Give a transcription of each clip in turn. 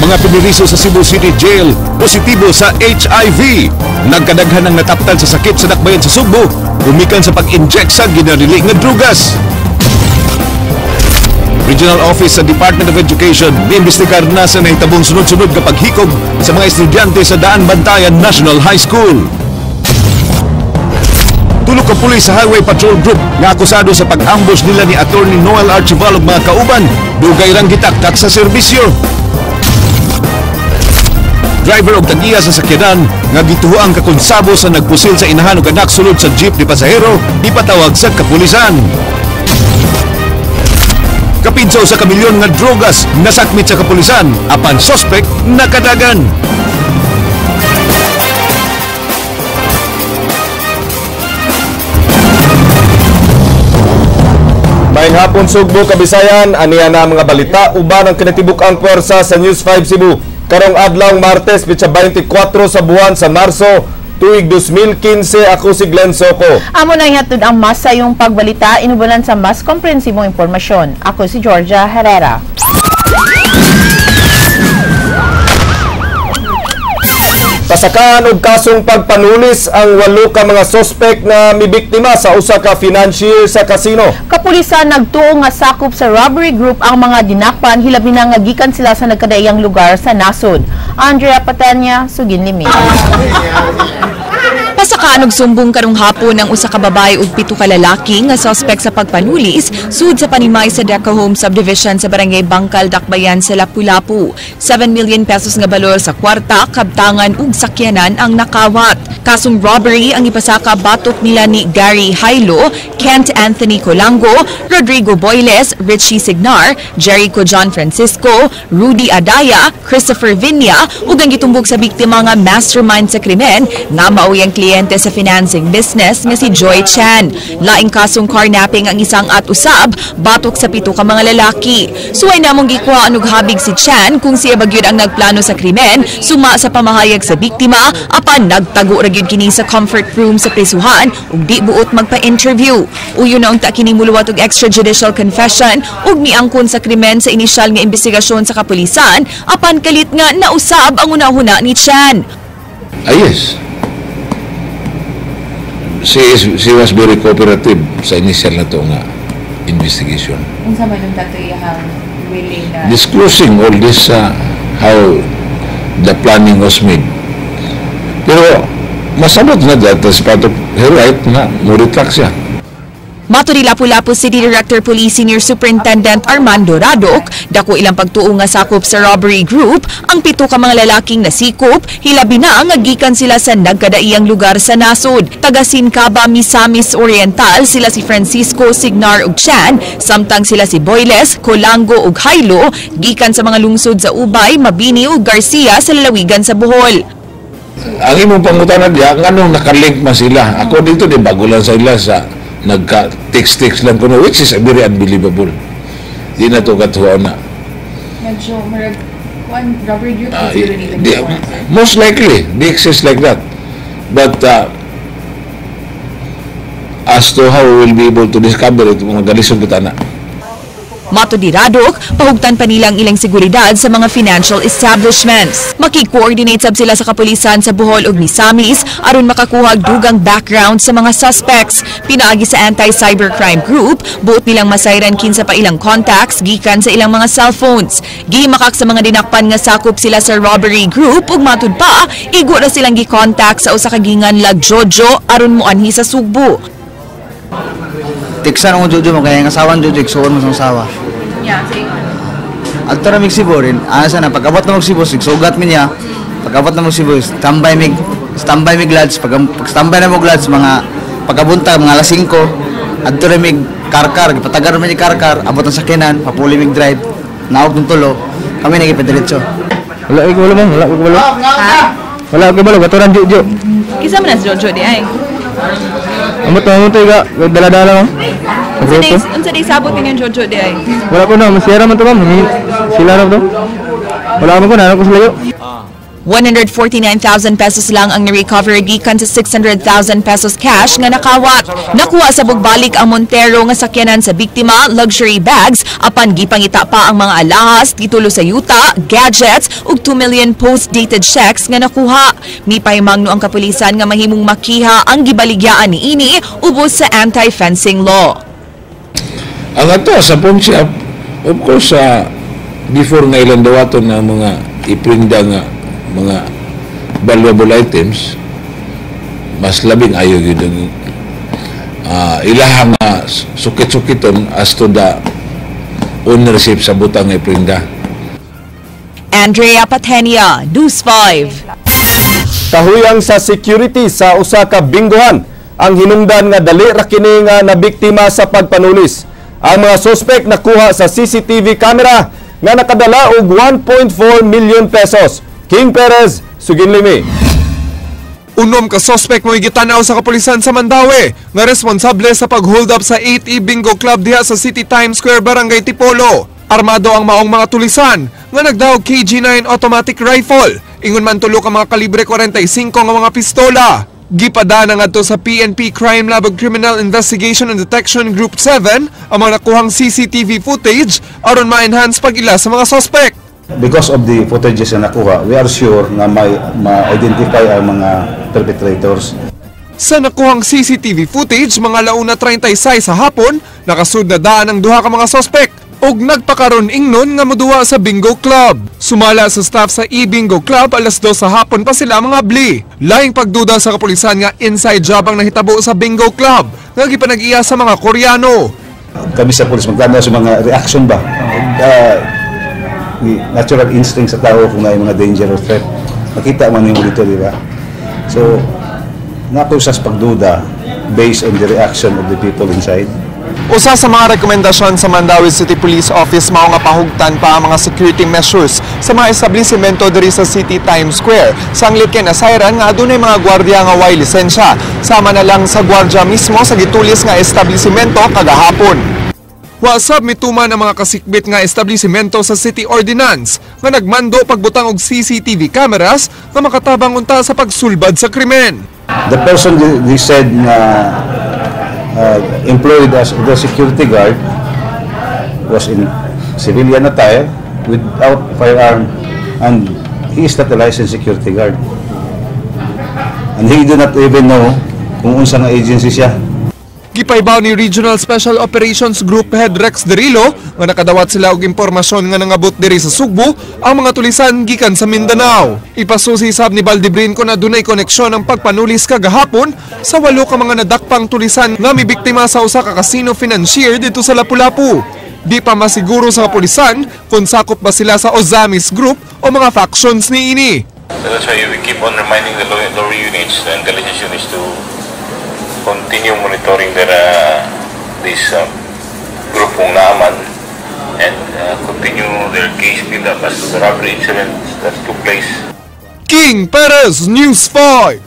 Mga piniriso sa Cebu City Jail, positibo sa HIV. Nagkadaghan ang nataptan sa sakit sa dakbayan sa Sugbo, gumikan sa pag-inject sa ginadili nga drugas. Regional Office sa Department of Education niimbestigar na sa nahitabong sunod-sunod nga paghikog sa mga estudyante sa Daan Bantayan National High School. Tulo ka pulis sa Highway Patrol Group nga akusado sa pag-ambush nila ni Attorney Noel Archival ug mga kauban, dugay rang gitaktak sa serbisyo. Driver og tag-iya sa sakyanan nga gituhoang kakonsabo sa nagpusil sa inahan ug anak sulod sa jeep ni pasahero, ipatawag sa kapulisan. Kapin sa 1 ka milyon nga drogas nasakmit sa kapulisan apan suspect nakadagan. Maayong hapon Sugbo, Kabisayan, aniya na mga balita uban ang kinatibuk-ang puwersa sa News 5 Cebu. Karong adlaw Martes, petsa 24 sa buwan sa Marso, tuig 2015, ako si Glenn Soco. Amo na ihatod ang mas sayong pagbalita, inubanan sa mas komprehensibong impormasyon. Ako si Georgia Herrera. Pasakaan og kasong pagpanulis ang 8 ka mga sospek na mibiktima sa usa ka financier sa kasino. Kapulisan nagtuo nga sakop sa robbery group ang mga dinakpan, hilabi na nga gikan sila sa nagkadaiyang lugar sa nasod. Andrea Patanya, sugin limi. Pasakaan og sumbong karong hapon ang usa ka babae ug 7 ka lalaki nga suspect sa pagpanulis sud sa panimay sa Deco Home Subdivision sa Barangay Bangkal, Dakbayan sa Lapu-Lapu. 7 million pesos nga balor sa kwarta, kabtangan ug sakyanan ang nakawat. Kasong robbery ang ipasaka batok nila ni Gary Hailo, Kent Anthony Colango, Rodrigo Boyles, Richie Signar, Jericho John Francisco, Rudy Adaya, Christopher Vinya ug ang gitumbok sa biktima nga mastermind sa krimen nga maoy ang kliyente sa financing business nga si Joy Chan. Laing kasong carnapping ang isang at usab batok sa 7 ka mga lalaki. Suway namong gikuha og habig si Chan kung siya ba gyud ang nagplano sa krimen suma sa pamahayag sa biktima apan nagtago ra gyud kini sa comfort room sa prisuhan ug di buot magpa-interview. Uyon na unta kini muluwat og extrajudicial confession ug miangkon sa krimen sa inisyal nga investigasyon sa kapulisan apan kalit nga nausab ang una-una ni Chan. Yes. She was very cooperative sa initial na to nga investigation. Unsa man ang tato iyang willing na disclosing all this, how the planning was made. Pero masabot na that as part of her right na mo-retract siya. Mato ni Lapu-Lapu City Director Police Senior Superintendent Armando Radok, dako ilang pagtuo nga sakop sa robbery group ang 7 ka mga lalaking nasikop, hilabi na nga gikan sila sa nagkadaiyang lugar sa nasod. Taga Sincaba, Misamis Oriental sila si Francisco, Signar ug Chan, samtang sila si Boyles, Colango ug Hailo gikan sa mga lungsod sa Ubay, Mabini ug Garcia sa lalawigan sa Bohol. Ang imong pangutana diya, nganong nakalink man sila? Ako dito di bago lang sa ila sa nagka-text-text lang kuno, which is very unbelievable. Di na to katuwa na. Medyo marag one robbery group is really Di, most likely, they exist like that. But as to how we will be able to discover it, mga galisod kita na. Mato di Radok, pahugtan pa nilang ilang seguridad sa mga financial establishments. Makig-coordinate sab sila sa kapulisan sa Bohol ug Misamis aron makakuha og dugang background sa mga suspects. Pinaagi sa anti-cybercrime group, buot nilang masayran kinsa pa ilang contacts gikan sa ilang mga cellphones. Gihimakak sa mga dinakpan nga sakop sila sa robbery group ug matud pa, igo ra silang gi-contact sa usa ka ginganlag Jojo aron moanhi sa Sugbo. Tiksan ang Jojo mo, kaya ang asawan Jojo, igsuon mo sa asawa. Yeah, sige. Adto ra mig Cebu rin, asa na, pag-abot na mag Cebu, sugat mi niya. Pag-abot na mag Cebu, standby mig lads, pag standby na mo lads, mga pagkabunta, mga alas 5, adto ra mig karkar, gipatagar mi ni karkar, abot ang sakyanan, papuli mig drive, naog ng tulo, kami nagipadiretso. Wala ko wala mo, wala ko wala. Wala ko wala, katuran Jojo. Kinsa man ang Jojo di ay? Amot na amot ga, dala-dala mo. Unsa day sabot ninyo Jojo di ay? Wala ko na, masiyara man to ma'am. Sila ra to. Wala man ko na, ko sila. 149,000 pesos lang ang na-recover gikan sa 600,000 pesos cash nga nakawat. Nakuha sa bugbalik ang Montero nga sakyanan sa biktima, luxury bags, apan gipangita pa ang mga alahas, titulo sa yuta, gadgets ug 2 million post-dated checks nga nakuha. Mipahimangno ang kapulisan nga mahimong makiha ang gibaligyaan niini ubos sa anti-fencing law. Ang ato sa pawn shop, of course, before nga ilang dawaton ang mga iprinda nga mga valuable items, mas labing ayo yun ang ilaha nga sukit-sukiton as to the ownership sa butang nga iprinda. Andrea Patenia, News 5. Kahuyang sa security sa usa ka binggohan ang hinungdan nga dali ra kini nga nabiktima sa pagpanulis. Ang mga suspek nakuha sa CCTV camera nga nakadala og 1.4 million pesos. King Perez, Suginlimi. 6 ka suspect mo gitanaw sa kapulisan sa Mandaue nga responsable sa pag-hold up sa 8E Bingo Club diha sa City Times Square, Barangay Tipolo. Armado ang maong mga tulisan nga nagdaog KG9 automatic rifle. Ingon man tulo ka mga kalibre 45 nga mga pistola. Gipada na ngadto sa PNP Crime Lab ug Criminal Investigation and Detection Group 7 ang mga nakuhang CCTV footage aron ma-enhance pag-ila sa mga suspect. Because of the footages na nakuha, we are sure na may ma-identify ang mga perpetrators. Sa nakuhang CCTV footage, mga launa 36 sa hapon, nakasud na daan ang duha ka mga suspect ug nagpakaron ingnon nga moduwa sa bingo club. Sumala sa staff sa e-bingo club, alas 2 sa hapon pa sila mga abli. Laing pagduda sa kapulisan nga inside job ang nahitabo sa bingo club nga gipanag-iya sa mga Koreano. Kami sa police magtanaw sa mga reaction ba? Natural instinct sa tao kung may mga danger or threat. Makita man nimo dito, di ba? So, nakusas pagduda based on the reaction of the people inside. Usa sa mga rekomendasyon sa Mandaue City Police Office mao nga pahugtan pa ang mga security measures sa mga establishmento diri sa City Times Square. Sanglit kay nasayran nga adunay mga gwardiya nga way lisensya. Sama na lang sa gwardiya mismo sa gitulis nga establishmento kagahapon. Wa sab mituman ang mga kasikbit nga establishmento sa City Ordinance nga nagmando pagbutang og CCTV cameras nga makatabang unta sa pagsulbad sa krimen. The person they said na employed as the security guard was in civilian attire without firearm, and he is not a licensed security guard. And he do not even know kung unsa nga agency siya. Gipaybaw ni Regional Special Operations Group Head Rex Derilo nga nakadawat sila og impormasyon nga nangabot diri sa Sugbo ang mga tulisan gikan sa Mindanao. Ipasusi sab ni Baldebrin kon adunay koneksyon ang pagpanulis kagahapon sa 8 ka mga nadakpang tulisan nga mibiktima sa usa ka casino financier dito sa Lapu-Lapu. Di pa masiguro sa kapulisan kung sakop ba sila sa Ozamis Group o mga factions niini. So that's why we keep on reminding the lower units, the intelligence units, to continue monitoring their this group kung naaman and continue their case build-up as to the robbery incidents that took place. King Perez, News 5.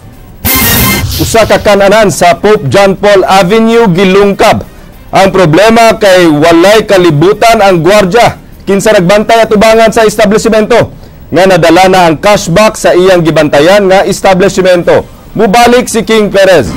Usa ka kananan sa Pope John Paul Avenue gilungkab. Ang problema kay walay kalibutan ang gwardya kinsa nagbantay at ubangan sa establishmento nga nadala na ang cash box sa iyang gibantayan nga establishmento. Mubalik si King Perez.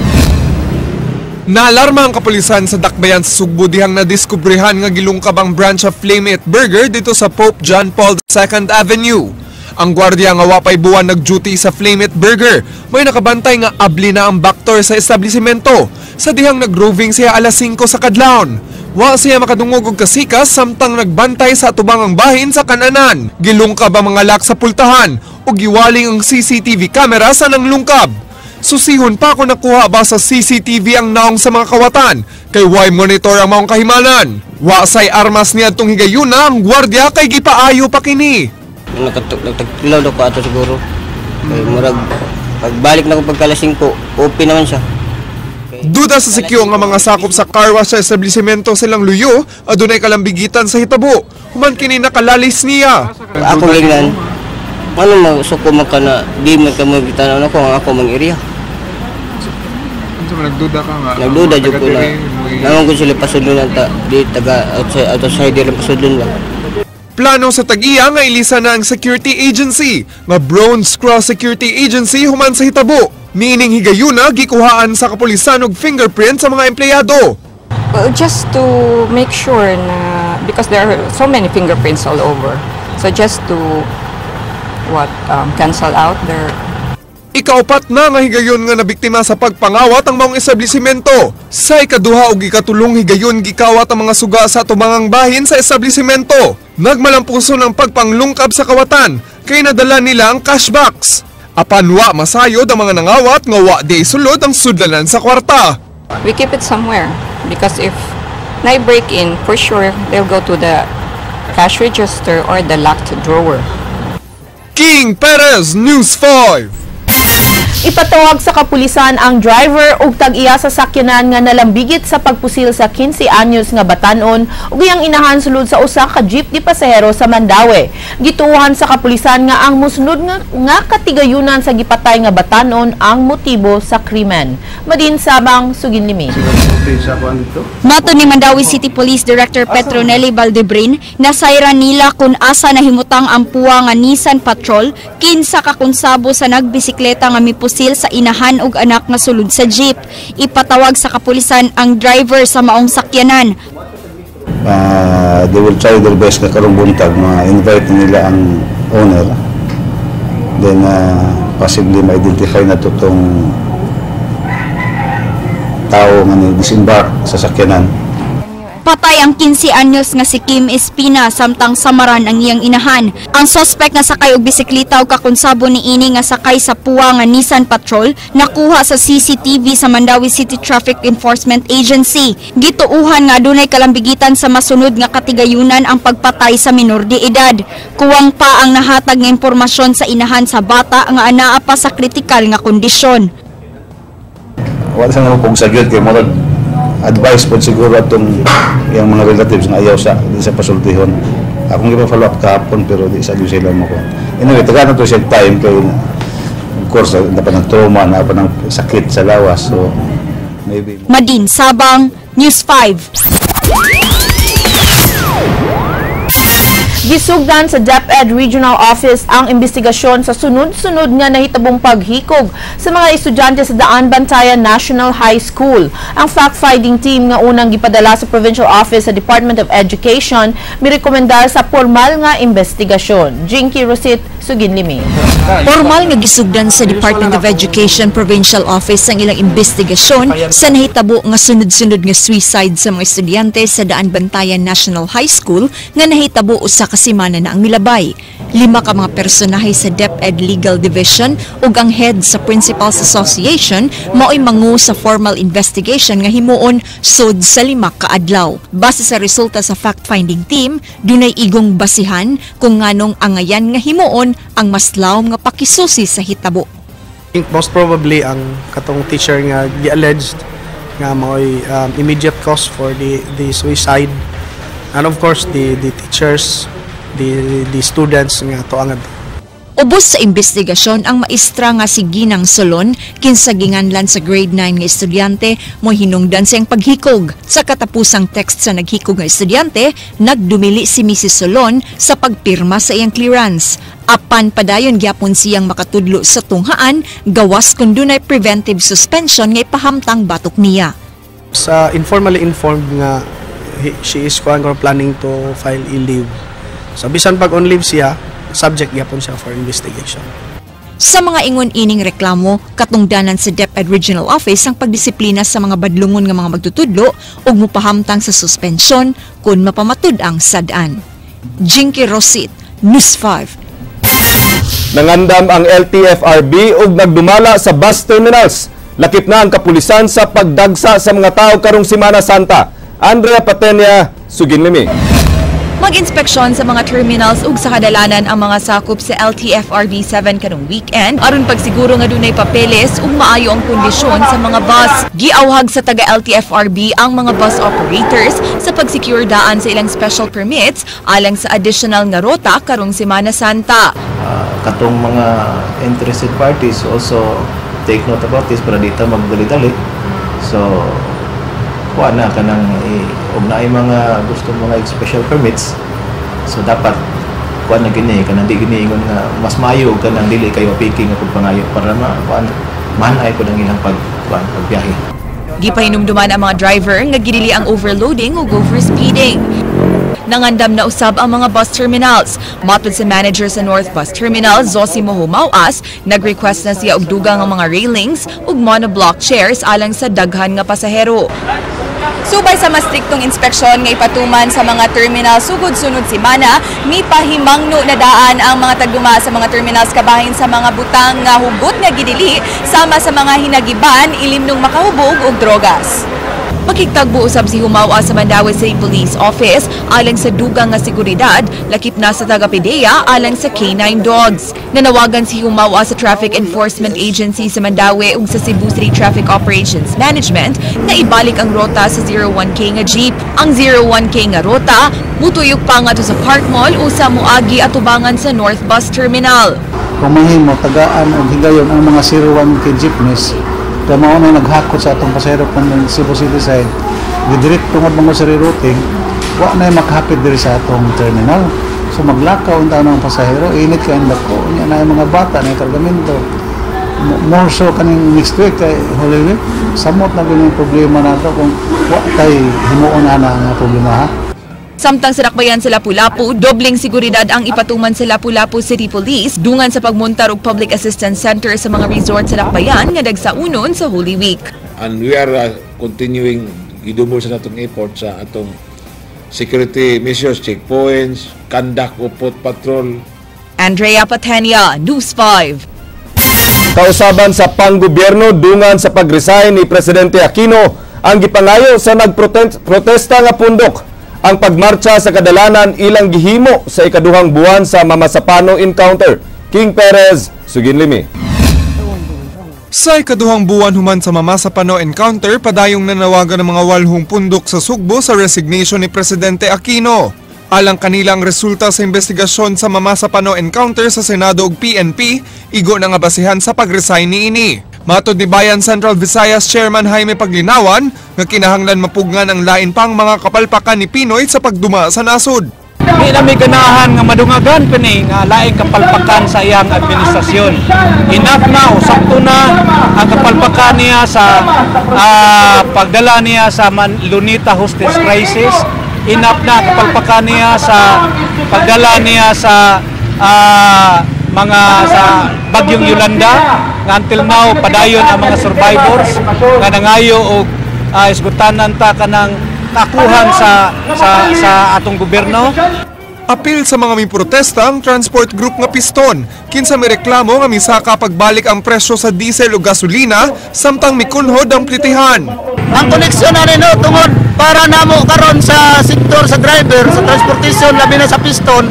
Naalarma ang kapulisan sa Dakbayan sa Sugbo dihang nadiskubrehan nga gilungkab ang branch of Flame It Burger dito sa Pope John Paul II Avenue. Ang gwardiya nga wapay buwan nag-duty sa Flame It Burger, may nakabantay nga abli na ang backdoor sa establishmento sa dihang nag-roving siya alas 5 sa kadlawon. Wa siya makadungog og kasikas samtang nagbantay sa atubangang bahin sa kananan. Gilungkab ang mga lock sa pultahan ug giwaling ang CCTV camera sa nanglungkab. Susihon pa kung nakuha ba sa CCTV ang naong sa mga kawatan, kay why monitor ang maong kahimanan. Wa say armas niadtong higayuna ang gwardiya kay gipaayo pa kini. Nagtagtilaw daw ko ato siguro. Kay murag pagbalik na ko pagkalasing ko, open naman siya. Duda sa sikyo nga mga sakop sa car wash sa establishmento silang luyo, adunay kalambigitan sa hitabo. Human kini nakalalis niya. Ako lingnan, ano magsuko man ka na di man ka magtanaw nako ang ako mang area. So, nagduda ka nga. Nagduda jud ko na. Naman ko sila pasudlon ta di taga outside outsider lang pasudlon ba. Plano sa tag-iya nga ilisa na ang security agency nga Bronze Cross Security Agency human sa hitabo. Niining higayuna gikuhaan sa kapulisan og fingerprint sa mga empleyado. Well, just to make sure na, because there are so many fingerprints all over. So just to what cancel out their Ikaupat na nga higayon nga nabiktima sa pagpangawat ang maong establisimento. Sa ikaduha ug ikatulong higayon gikawat ang mga suga sa tumangang bahin sa establisimento. Nagmalampuso ng pagpanglungkab sa kawatan kay nadala nila ang cash box. Apan wa masayod ang mga nangawat nga wa di sulod ang sudlanan sa kwarta. We keep it somewhere because if na break in, for sure they'll go to the cash register or the locked drawer. King Perez, News 5. Ipatawag sa kapulisan ang driver ug tag-iya sa sakyanan nga nalambigit sa pagpusil sa 15 anyos nga batanon ug iyang inahan sulod sa usa ka jeep di pasahero sa Mandaue. Gituohan sa kapulisan nga ang musunod nga katigayunan sa gipatay nga batanon ang motibo sa krimen. Madin Sabang, Suginlimi. Mato ni Mandaue City Police Director Petronelli Valdebrin, nasayran nila kung asa nahimutang ang puwa nga Nissan Patrol, kinsa ka konsabo sa nagbisikleta nga mipusil sa inahan ug anak nga sulod sa jeep. Ipatawag sa kapulisan ang driver sa maong sakyanan. They will try their best na karong buntag ma-invite nila ang owner. Then possibly ma-identify na to tong tao nga ni disembark sa sakyanan. Patay ang 15 anyos nga si Kim Espina samtang samaran ang iyang inahan. Ang suspect nga sakay og bisikleta ug kakonsabo niini nga sakay sa puwa nga Nissan Patrol nakuha sa CCTV sa Mandaue City Traffic Enforcement Agency. Gituuhan nga adunay kalambigitan sa masunod nga katigayunan ang pagpatay sa minor de edad. Kuwang pa ang nahatag nga impormasyon sa inahan sa bata nga anaa pa sa kritikal nga kondisyon. Wala sa nga kung sa gyud kay murag advice po siguro atong iyang mga relatives nga ayaw sa di sa pasultihon. Akong gipa-follow up kahapon pero di sa gyud sila mo ko. Anyway, tagaan na to siya time kay of course na pa ng trauma, na pa ng sakit sa lawas. So maybe Madin Sabang, News 5. Gisugdan sa DepEd Regional Office ang investigasyon sa sunod-sunod nga nahitabong paghikog sa mga estudyante sa Daan Bantayan National High School. Ang fact-finding team nga unang gipadala sa Provincial Office sa Department of Education mirekomendar sa formal nga investigasyon. Jinky Rosit, Suginlimi. Formal nga gisugdan sa Department of Education Provincial Office ang ilang investigasyon sa nahitabo nga sunod-sunod nga suicide sa mga estudyante sa Daan Bantayan National High School nga nahitabo usa ka semana na ang milabay. 5 ka mga personahe sa DepEd Legal Division ug ang head sa Principals Association mao'y mangu sa formal investigation nga himuon sud sa 5 ka adlaw. Base sa resulta sa fact-finding team, dunay igong basihan kung nganong angayan nga himuon ang mas lawom nga pakisusi sa hitabo. Most probably ang katong teacher nga gi-alleged nga mao'y immediate cause for the suicide, and of course the teachers, the students nga tuangan. Ubos sa investigasyon ang maestra nga si Ginang Solon kinsa ginganlan sa grade 9 nga estudyante mo hinungdan siyang paghikog. Sa katapusang text sa naghikog nga estudyante, nagdumili si Mrs. Solon sa pagpirma sa iyang clearance. Apan padayon gyapon siyang makatudlo sa tunghaan gawas kun dunay preventive suspension nga ipahamtang batok niya. Sa informally informed nga she is planning to file a leave. So bisan pag on leave siya, subject gyapon siya for investigation. Sa mga ingon ining reklamo, katungdanan sa DepEd Regional Office ang pagdisiplina sa mga badlungon nga mga magtutudlo ug mupahamtang sa suspensyon kung mapamatud ang sad-an. Jinky Rosit, News 5. Nangandam ang LTFRB ug nagdumala sa bus terminals. Lakip na ang kapulisan sa pagdagsa sa mga tao karong Semana Santa. Andrea Patenia, Suginlimi. Mag-inspeksyon sa mga terminals ug sa kadalanan ang mga sakop sa LTFRB 7 karong weekend aron pagsiguro nga dunay papeles ug maayo ang kondisyon sa mga bus. Giawhag sa taga LTFRB ang mga bus operators sa pag-secure daan sa ilang special permits alang sa additional nga rota karong Semana Santa. Katong mga interested parties also take note about this para dito magdali-dali. So kuha na kanang og naay mga gusto mga special permits, So dapat kuan na gini kanang di gini ingon nga mas maayo kanang dili kayo piki nga pagpangayo para ma kuan mahanay pud ang ilang pag kuan pagbiyahe. Gipahinumduman ang mga driver nga gidili ang overloading ug overspeeding. Nangandam na usab ang mga bus terminals. Matod sa manager sa North Bus Terminal, Zosimo Humawas, nag-request na siya og dugang ang mga railings ug monoblock chairs alang sa daghan nga pasahero. Subay sa mas striktong inspeksyon nga ipatuman sa mga terminal sugod sunod semana, mipahimangno na daan ang mga tagduma sa mga terminals kabahin sa mga butang nga hugot nga gidili sama sa mga hinagiban ilimnong makahubog og drogas. Makigtagbo usab si Humawa sa Mandaue City Police Office alang sa dugang nga seguridad, lakip na sa taga-PDEA alang sa K9 dogs. Nanawagan si Humawa sa Traffic Enforcement Agency sa Mandaue ug sa Cebu City Traffic Operations Management na ibalik ang rota sa 01K nga jeep. Ang 01K nga rota mutuyok pa ngadto sa Park Mall o sa muagi atubangan sa North Bus Terminal. Kung mahimo tagaan og higayon ang mga 01K jeepneys kay mao na naghakot sa atong pasahero kung Cebu City side gidiretto tungod mga sa rerouting, wa na makahapit diri sa atong terminal. So maglakaw unta ang pasahero, init kay ang dako nya na mga bata na kargamento, more so kaning next week kay Holy Week. Samot na gyud problema nato kung wa tay himuon ana nga problema, ha. Samtang sa dakbayan sa Lapu-Lapu, dobleng seguridad ang ipatuman sa Lapu-Lapu City Police dungan sa pagmuntar og Public Assistance Center sa mga resort sa dakbayan nga dagsaunon sa Holy Week. And we are continuing gidumol sa atong effort sa atong security measures, checkpoints, conduct of foot patrol. Andrea Patenia, News 5. Kausaban sa panggobyerno dungan sa pag-resign ni Presidente Aquino ang gipangayo sa nagprotesta nga pundok. Ang pagmarcha sa kadalanan ilang gihimo sa ikaduhang buwan sa Mamasapano encounter. King Perez, Suginlimi. Sa ikaduhang buwan human sa Mamasapano encounter, padayong nanawagan ng mga walhong pundok sa Sugbo sa resignation ni Presidente Aquino. Alang kanilang resulta sa investigasyon sa Mamasapano encounter sa Senado ug PNP, igo na nga basihan sa pag-resign niini. Matod ni Bayan Central Visayas Chairman Jaime Paglinawan, nga kinahanglan mapugngan ang lain pang mga kapalpakan ni PNoy sa pagduma sa nasod. Di na may ganahan nga madungagan pa ni nga laing kapalpakan sa iyang administrasyon. Enough na, sakto na ang kapalpakan niya sa pagdala niya sa Lunita hostage crisis. Enough na kapalpakan niya sa pagdala niya sa mga sa Bagyong Yolanda nga until now padayon ang mga survivors nga nangayo og isgutanan ta kanang kakuhan sa sa sa atong gobyerno. Apil sa mga miprotesta ang transport group nga Piston, kinsa mireklamo nga misaka pagbalik ang presyo sa diesel o gasolina samtang mikunhod ang plitihan. Ang koneksyon na nino tungod para namo karon sa sektor sa driver, sa transportation, labi na sa Piston,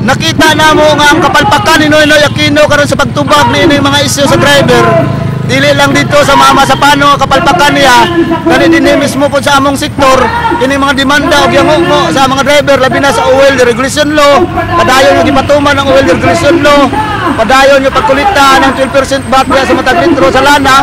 nakita namo nga ang kapalpakan ni Noynoy Aquino karon sa pagtubag ni mga isyu sa driver. Dili lang dito sa Mamasapano kapalpakan niya, kani dinhi mismo po sa among sektor, kini mga demanda og yango sa mga driver labi na sa oil deregulation law, padayon yung gipatuman ang oil deregulation law, padayon yung pagkolekta ng 12% VAT diha sa matag litro sa lana.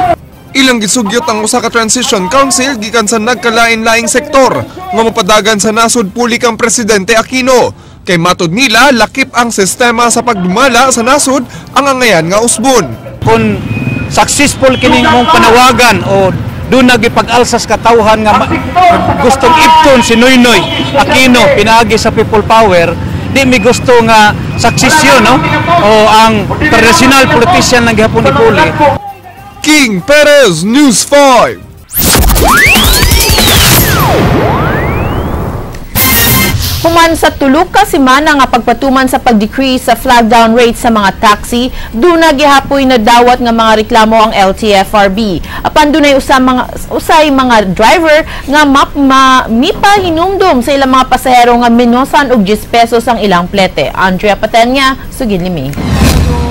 Ilang gisugyot ang usa ka transition council gikan sa nagkalain-laing sektor nga mopadagan sa nasod puli kang Presidente Aquino. Kay matod nila, lakip ang sistema sa pagdumala sa nasod ang angayan nga usbon. Kung successful kining mong panawagan o doon nagipag-alsas katawhan nga gustong ipton si Noynoy Aquino pinaagi sa people power, di mi gusto nga succession, no? O ang traditional politician lang gihapon ipuli. King Perez, News 5. Human sa tulo ka semana nga pagpatuman sa pag-decrease sa flag down rate sa mga taxi, duna gihapoy na dawat nga mga reklamo ang LTFRB. Apan dunay usay mga driver nga mipa hinumdum sa ilang mga pasahero nga menosan og 10 pesos ang ilang plete. Andrea Patenya, Suginlimi.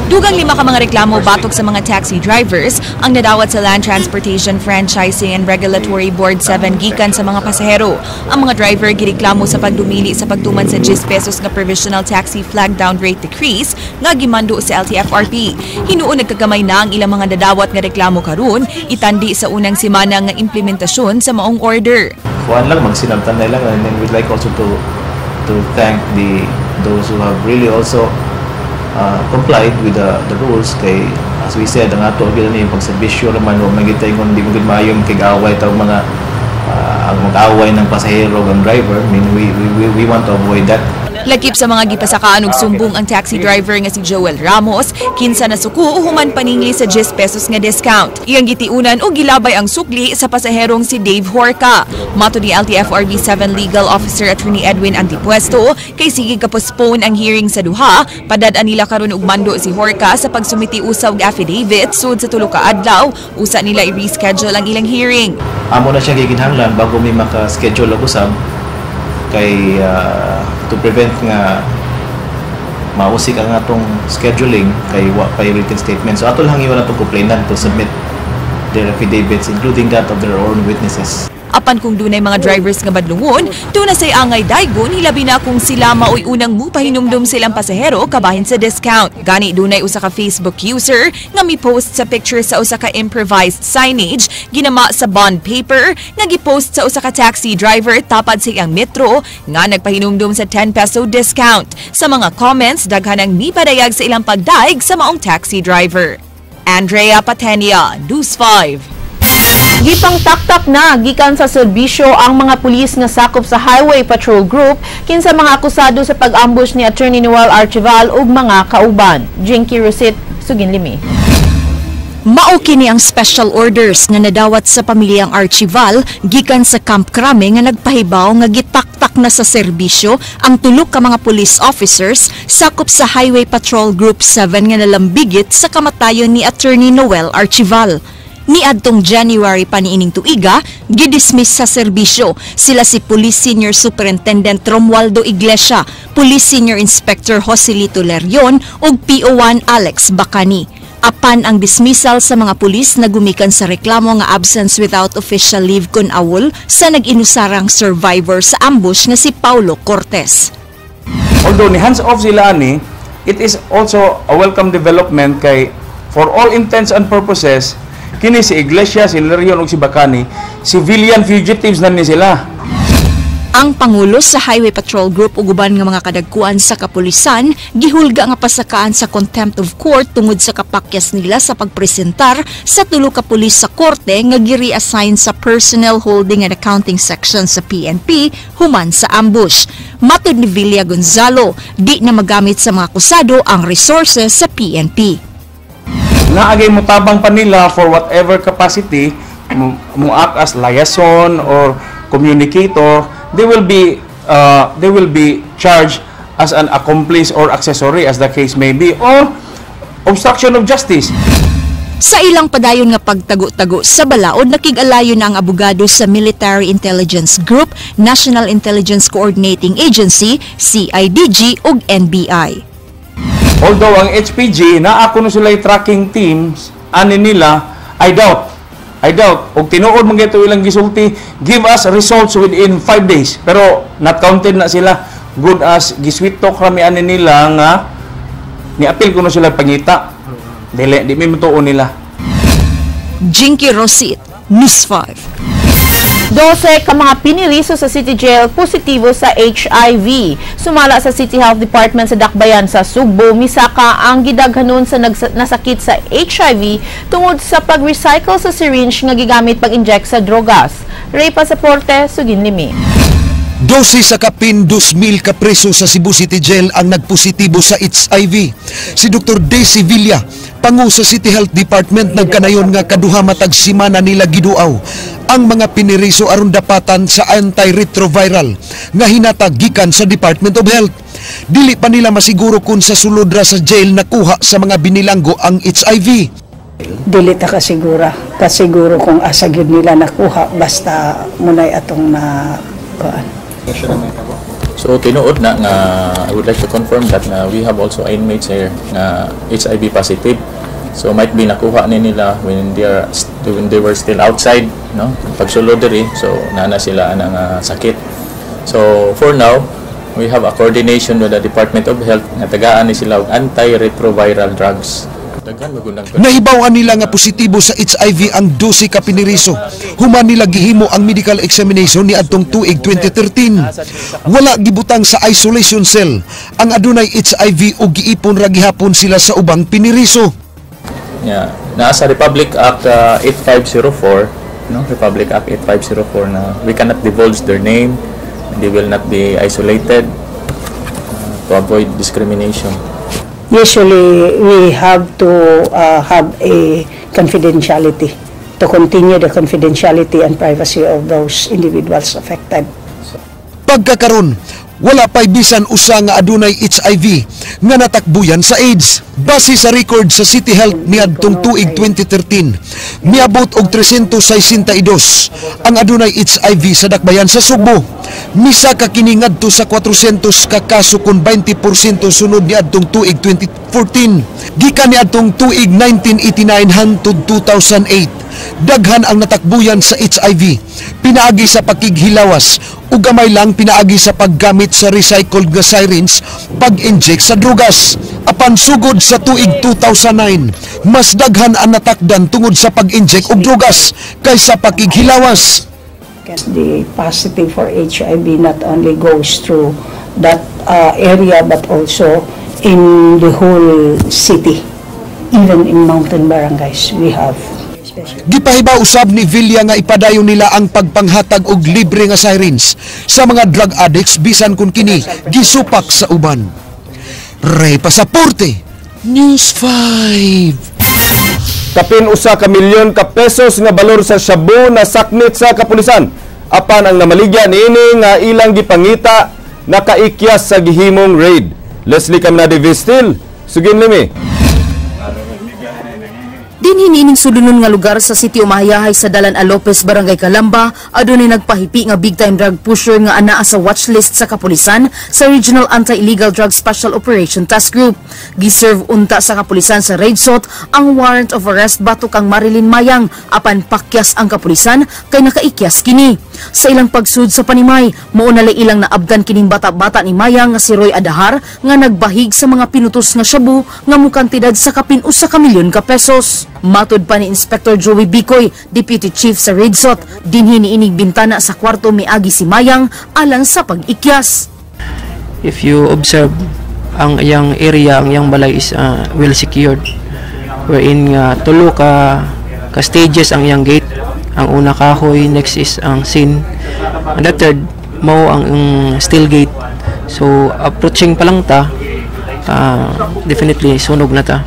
Dugang 5 ka mga reklamo batok sa mga taxi drivers ang nadawat sa Land Transportation Franchising and Regulatory Board 7 gikan sa mga pasahero. Ang mga driver gireklamo sa pagdumili sa pagtuman sa 10 pesos nga provisional taxi flag down rate decrease nga gimando sa LTFRB. Hinuon nagkagamay na ang ilang mga nadawat nga reklamo karon itandi sa unang semana nga implementasyon sa maong order. Kuan lang magsinabtan na lang, and then we'd like also to thank the Those who have really also complied with the rules kay, as we said, ang ato gyud ni pagserbisyo naman, wa man gyud ingon di mo gyud maayo makig-away taw mga ang mag-away ng pasahero ug ang driver. I mean, we want to avoid that. Lakip sa mga gipasakaan og sumbong ang taxi driver nga si Joel Ramos, kinsa nasuko human paningli sa 10 pesos nga discount. Iyang gitiunan og gilabay ang sukli sa pasaherong si Dave Horca. Matod ni LTFRB 7 Legal Officer Attorney Edwin Antipuesto, kay sige ka-postpone ang hearing sa duha, padad-an nila karon og mando si Horca sa pagsumiti usa og affidavit sud sa 3 ka adlaw, usa nila i-reschedule ang ilang hearing. Amo na siya gikinahanglan bago mi maka-schedule og usab kay to prevent nga mausik ang atong scheduling kay wa pa written statement. So ato lang iwan atong complainant to submit their affidavits, including that of their own witnesses. Apan kung dunay mga drivers nga badlungon, duna say angay daygon, hilabi na kung sila maoy unang mupahinumdum silang pasahero kabahin sa discount. Gani dunay usa ka Facebook user nga mi-post sa picture sa usa ka improvised signage ginama sa bond paper nga gipost sa usa ka taxi driver tapad sa iyang metro nga nagpahinumdum sa 10 peso discount. Sa mga comments, daghan ang mipadayag sa ilang pagdaig sa maong taxi driver. Andrea Patenia, News 5. Gipang taktak na gikan sa serbisyo ang mga pulis nga sakop sa Highway Patrol Group kinsa mga akusado sa pag-ambush ni Attorney Noel Archival ug mga kauban. Jinky Rosit, Suginlimi. Mao kini ang special orders nga nadawat sa pamilyang Archival gikan sa Camp Crame nga nagpahibaw nga gitaktak na sa serbisyo ang tulo ka mga police officers sakop sa Highway Patrol Group 7 nga nalambigit sa kamatayon ni Attorney Noel Archival. Niadtong January pa niining tuiga, gidismiss sa serbisyo sila si Police Senior Superintendent Romualdo Iglesia, Police Senior Inspector Joselito Lerion ug PO1 Alex Bacani. Apan ang dismissal sa mga pulis na gumikan sa reklamo nga absence without official leave kun awol sa nag-inusarang survivor sa ambush nga si Paulo Cortez. Although ni hands off sila ani, it is also a welcome development kay for all intents and purposes, kini si Iglesia, si Lerion ug si Bacani, civilian fugitives na ni sila. Ang pangulo sa Highway Patrol Group ug uban nga mga kadagkuan sa kapulisan gihulga nga pasakaan sa contempt of court tungod sa kapakyas nila sa pagpresentar sa tulo ka pulis sa korte nga gi-reassign sa Personnel Holding and Accounting Section sa PNP human sa ambush. Matod ni Villa Gonzalo, di na magamit sa mga akusado ang resources sa PNP. Naagay mo tabang pa nila for whatever capacity, mo act as liaison or communicator, they will be charged as an accomplice or accessory, as the case may be, or obstruction of justice. Sa ilang padayon nga pagtago-tago sa balaod, nakig-alayo na ang abogado sa Military Intelligence Group, National Intelligence Coordinating Agency, CIDG ug NBI. Although ang HPG, naa kuno sila tracking teams, ani nila, I doubt. I doubt. Og tinuod man gyud ilang gisulti, give us results within 5 days. Pero not counted na sila. Good as gisweet talk rami ani nila nga ni-appeal kuno sila pangita. Dili, di mi mutuo nila. Jinky Rosit, News 5. 12 ka mga piniriso sa City Jail positibo sa HIV. Sumala sa City Health Department sa Dakbayan sa Sugbo, misaka ang gidaghanon sa nasakit sa HIV tungod sa pag-recycle sa syringe nga gigamit pag-inject sa drogas. Ray Pasaporte, Suginlimi. 12 sa kapin 2,000 ka preso sa Cebu City Jail ang nagpositibo sa HIV. Si Dr. Daisy Villa, pangu sa City Health Department, nagkanayon nga kaduha matag simana nila giduaw ang mga piniriso aron dapatan sa antiretroviral nga hinatag gikan sa Department of Health. Dili pa nila masiguro kung sa sulod ra sa jail nakuha sa mga binilanggo ang HIV. Dili ta kasiguro kung asa gyud nila nakuha, basta munay atong na kuan. So tinuod na nga I would like to confirm that na we have also inmates here nga HIV positive. So might be nakuha ni nila when they were still outside, no? Pagsulod diri, so naa na sila anang sakit. So for now, we have a coordination with the Department of Health nga tagaan ni sila og antiretroviral drugs. Daghan magunang Nahibaw-an nila nga positibo sa HIV ang 12 ka piniriso. Human nila gihimo ang medical examination ni adtong tuig 2013. Wala gibutang sa isolation cell ang adunay HIV ug giipon ra gihapon sila sa ubang piniriso. Yeah, naa sa Republic Act 8504, no? Republic Act 8504 na we cannot divulge their name, they will not be isolated to avoid discrimination. Usually, we have to have a confidentiality, to continue the confidentiality and privacy of those individuals affected. Pagkakaron, wala pa'y bisan usa nga adunay HIV nga natakbuyan sa AIDS. Base sa record sa City Health niadtong tuig 2013, miabot og 362 ang adunay HIV sa dakbayan sa Sugbo. Misa ka kini ngadto sa 400 ka kaso kon 20% sunod niadtong tuig 2014. Gikan niadtong tuig 1989 hangtod 2008, daghan ang natakbuyan sa HIV pinaagi sa pakighilawas o gamay lang pinaagi sa paggamit sa recycled nga syringe pag-inject sa drugas. Apan sugod sa tuig 2009, mas daghan ang natakdan tungod sa pag-inject og drugas kaysa pakighilawas. The positive for HIV not only goes through that area but also in the whole city. Even in mountain barangays we have. Gipahibaw usab ni Villa nga ipadayon nila ang pagpanghatag og libre nga syringe sa mga drug addicts bisan kung kini gisupak sa uban. Ray Pasaporte, News 5. Kapin 1 ka milyon ka pesos nga balor sa shabu na saknit sa kapulisan. Apan ang namaligya niini nga ilang gipangita nakaikyas sa gihimong raid. Leslie Caminade Vistil, sugin limi. Dinhi niining sulunon nga lugar sa Sitio Mahayahay sa Dalan A. Lopez, Barangay Calamba, adunay nagpahipi nga big time drug pusher nga anaa sa watchlist sa kapulisan sa Regional Anti-Illegal Drug Special Operation Task Group. Giserve unta sa kapulisan sa Raidsot ang warrant of arrest batok ang Marilyn Mayang, apan pakyas ang kapulisan kay nakaikyas kini. Sa ilang pagsud sa panimay, mao na ilang naabdan kining bata-bata ni Mayang nga si Roy Adahar nga nagbahig sa mga pinutos nga shabu nga mukantidad sa kapin 1 ka milyon ka pesos. Matod pa ni Inspector Joey Bicoy, Deputy Chief sa Raidsot, dinhi niinig bintana sa kwarto miagi si Mayang alang sa pag-ikyas. If you observe, ang iyang area, ang iyang balay is well secured. Wherein nga tulo ka stages ang iyang gate. Ang una kahoy, next is ang sin, and the third mao ang steel gate. So approaching pa lang ta, definitely sunog na ta.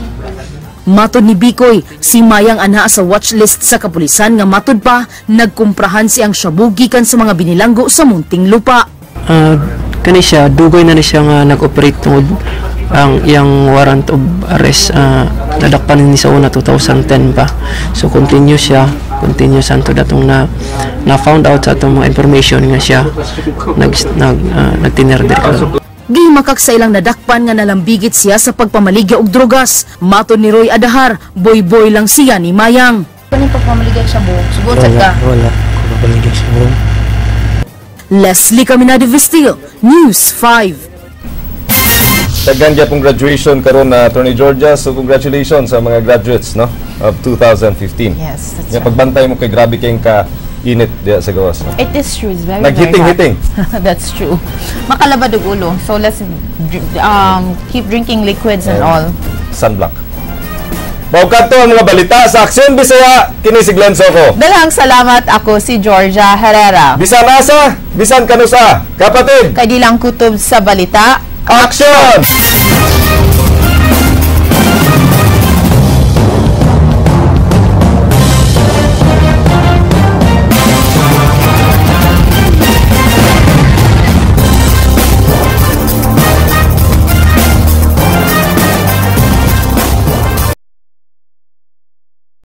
Matod ni Bicoy, si Mayang anha sa watchlist sa kapulisan nga matod pa nagkumprahan siyang shabu gikan sa mga binilanggo sa munting lupa. Kani siya, dugay na ni siya nga nag-operate tungod ang iyang warrant of arrest nadakpan ni sa una 2010 pa. So continue siya, continue santo datong na found out sa atong mga information nga siya nagtiner diri. Gimakak sa ilang nadakpan nga nalambigit siya sa pagpamaligya og drogas. Matod ni Roy Adahar, boy-boy lang siya ni Mayang. Kani pagpamaligya siya buhok? Sugod sad ka? Wala, pagpamaligya siya buhok. Leslie Caminade Vestil, News 5. Daghan gyapon graduation karon na Attorney Georgia, so congratulations sa mga graduates, no, of 2015. Yes, that's right. Pagbantay mo kay grabe kayong ka init diya sa gawas. No? It is true. It's very, naghiting-hiting. Very hot. That's true. Makalabad og ulo. So let's keep drinking liquids and all. Sunblock. Mao kadto ang mga balita sa Aksyon Bisaya. Kini si Glenn Soco. Daghang salamat, ako si Georgia Herrera. Bisan asa, bisan kanusa, kapatid. Kay di lang kutob sa balita. Aksyon!